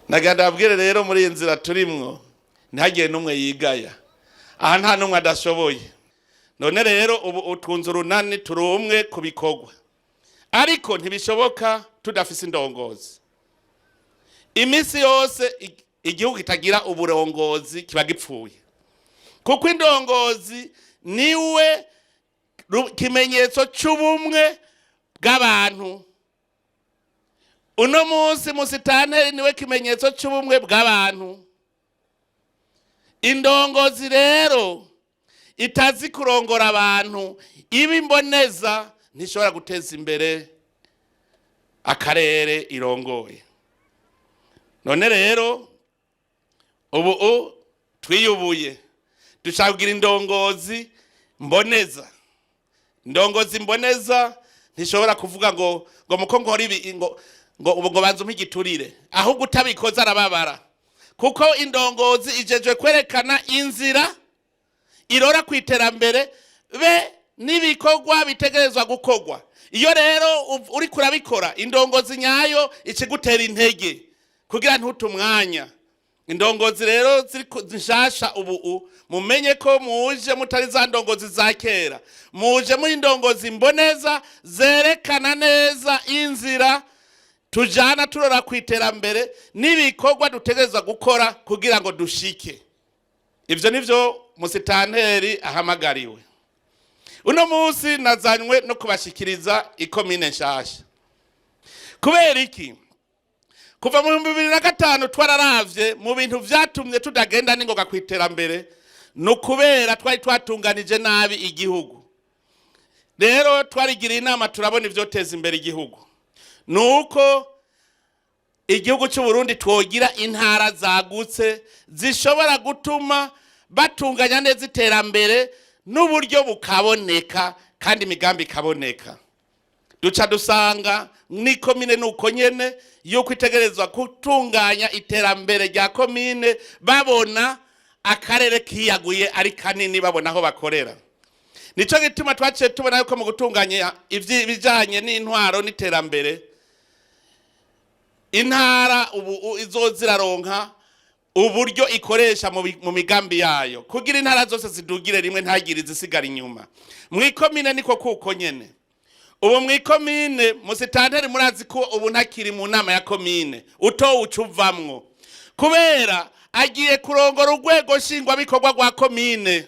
Nagira ndababwire rero, muri iyi nzira turimwo ntihagire n'umwe yigaya. Aha nta n'umwe adashoboye. None rero ubu utunze urunani, turi umwe ku bikorwa, ariko ntibishoboka tudafise indongozi. Iminsi yose igihugu kitagira uburongozi kiba gipfuye, kuko indongozi niwe kimenyetso c'ubumwe bw'abantu. Uno munsi musitanteri niwe kimenyetso c'ubumwe bw'abantu. Indongozi rero itazi kurongora abantu, iba imboneza, ntishobora guteza imbere akarere irongoye. None rero ubu twiyubuye, dushaka kugira indongozi mboneza. Indongozi mboneza ntishobora kuvuga ngo muko nkora ibi, ngo ubu ngo banze umpe igiturire, ahubwo utabikoze arababara, kuko indongozi ijejwe kwerekana inzira irora ku iterambere be n'ibikorwa bitegerezwa gukorwa. Iyo rero uriko urabikora, indongozi nyayo ikigutera intege kugira ntute umwanya. Indongozi rero ziri nshasha ubu mumenye ko muje mutari za ndongozi za kera, muje muri indongozi mboneza zerekana neza inzira tujana turora ku iterambere n'ibikorwa dutegerezwa gukora kugira ngo dushike. Ivyo nivyo musitanteri ahamagariwe. Uno munsi nazanywe no kubashikiriza ikomine nshasha. Kubera iki? Kuva mu 2005 twararavye mu bintu vyatumye tudagenda n'ingoga ku iterambere, ni ukubera twari twatunganije nabi igihugu. Rero twarigiriye inama, turabona ivyoteza imbere igihugu ni uko igihugu cy'u Burundi twogira intara zagutse zishobora gutuma batunganya neza iterambere n'uburyo bukaboneka kandi imigambi ikaboneka. Duca dusanga n'ikomine nuko nyene, yuko itegerezwa gutunganya iterambere rya komine babona akarere kiyaguye ari kanini, babona aho bakorera. Nico gituma twaciye tubona yuko mu gutunganya ibijanye n'intwaro n'iterambere, intara ubu izoza iraronka uburyo ikoresha mu migambi yayo, kugira intara zose zidugire rimwe, ntagire izisigara inyuma. Mu ikomine niko kuko nyene. Ubu mu ikomine, musitanteri murazi ko ubu ntakiri mu nama ya komine, utowe uca uvamwo, kubera agiye kurongora urwego nshingwabikorwa rwa komine.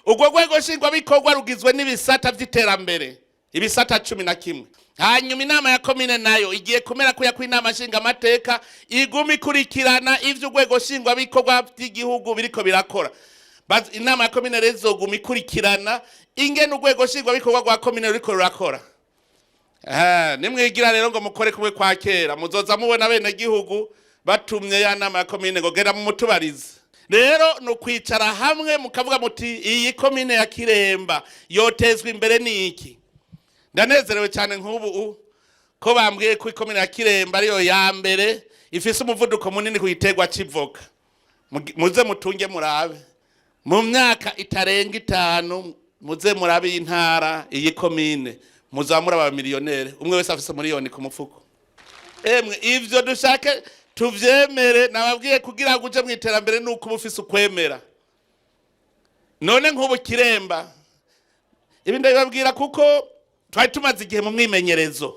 Urwo rwego nshingwabikorwa rugizwe n'ibisata vy'iterambere, ibisata 11. Hanyuma inama ya komine nayo igiye kumera kuya kw'inama nshingamateka, iguma ikurikirana ivyo urwego nshingwabikorwa vy'igihugu biriko birakora. Inama ya komine rero izoguma ikurikirana ingene urwego nshingwabikorwa rwa komine ruriko rurakora. Nimwigira rero ngo mukore kumwe kwa kera, muzoza mubona bene gihugu batumye ya nama ya komine ngo genda mumutubarize. Rero ni ukwicara hamwe mukavuga muti: "Iyi komine ya Kiremba yotezwa imbere n'iki?" Ndanezerewe cyane nk'ubu ko bambwiye ko ikomine ya Kiremba ariyo ya mbere ifise umuvuduko munini ku giterwa c'ivoka. Muze mutunge murabe, mu myaka itarenga 5 muze murabe iyi ntara, iyi komine, muzamura aba millionnaire, umwe wese afise miliyoni ku mufuko. Emwe, ivyo dushake tuvyemere. Nababwiye, kugira ngo uje mu iterambere nuko uba ufise ukwemera. None nk'ubu Kiremba, ibi ndabibabwira kuko twari tumaze igihe mu mwimenyerezo,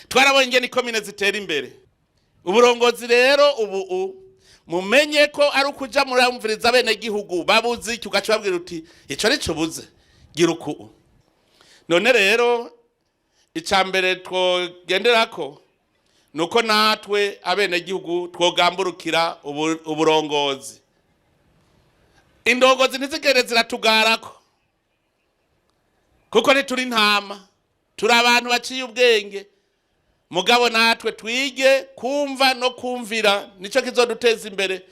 twarabonye ingene ikomine zitera imbere. Uburongozi rero ubu mumenye ko ari ukuja muramviriza bene gihugu babuze iki, ugaca ubabwira uti: "Ico nico ubuze, gira uku." None rero ica mbere twogenderako nuko natwe abenegihugu twogamburukira uburongozi. Indongozi ntizigere ziratugarako, kuko ntituri intama, turi abantu baciye ubwenge. Mugabo natwe twige kumva no kumvira, nico kizoduteza imbere.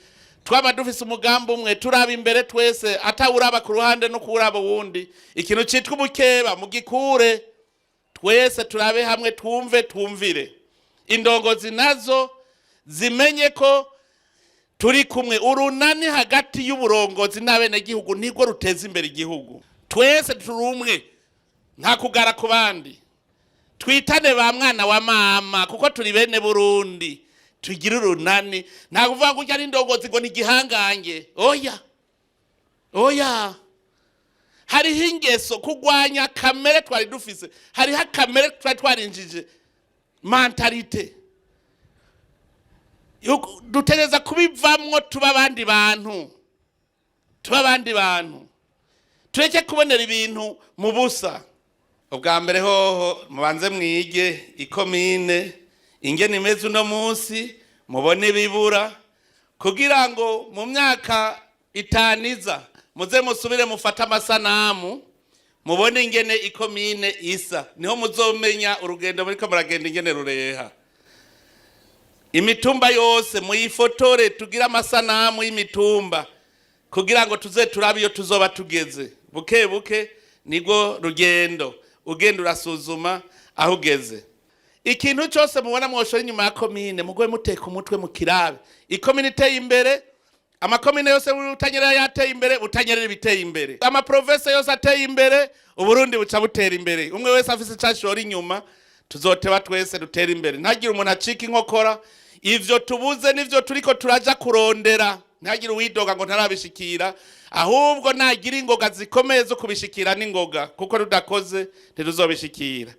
Twaba dufise umugambi umwe, turaba imbere twese, atawuraba ku ruhande no kuwuraba uwundi. Ikintu citwa ubukeba mugikure, twese turabe hamwe, twumve, twumvire. Indongozi nazo zimenye ko turi kumwe. Urunani hagati y'uburongozi n'abenegihugu nirwo ruteza imbere igihugu. Twese turi umwe, nta kugara ku bandi. Twitane ba mwana wa mama, kuko turi bene Burundi. Tugire urunani. Nta kuvuga ngo urya ari indongozi ngo ni igihangange. Oya, oya, hariho ingeso kurwanya kamere twari dufise, hariho akamere twari twarinjije, mentalité. Dutegereza kubivamwo, tuba abandi bantu, tuba abandi bantu, tureke kubonera ibintu mu busa. Ubwa mbere hoho mubanze mwige ikomine ingene imeze uno munsi, mubone ibibura kugira ngo mu myaka 5 iza muze musubire mufate amasanamu, mubone ingene ikomine isa. Niho muzomenya urugendo muriko muragenda ingene rureha. Imitumba yose muyifotore, tugire amasanamu y'imitumba kugira ngo tuze turabe iyo tuzoba tugeze. Buke buke nibwo rugendo, ugenda urasuzuma aho ugeze. Ikintu cyose mubona mwoshora inyuma ya komine, mugwe muteka umutwe mu kirabe. Ikomine iteye imbere, amakomine yose Butanyerera yateye imbere, Butanyerera ibiteye imbere, amaprovinces yose ateye imbere, Uburundi buca butera imbere. Umwe wese afise icyo ashora inyuma, tuzoteba twese dutera imbere. Ntagire umuntu acika inkokora. Ivyo tubuze nivyo turiko turaja kurondera. Ntagire uwidoga ngo ntarabishikira, ahubwo nagira ingoga zikomeye zo kubishikira n'ingoga, kuko tudakoze ntituzobishikira.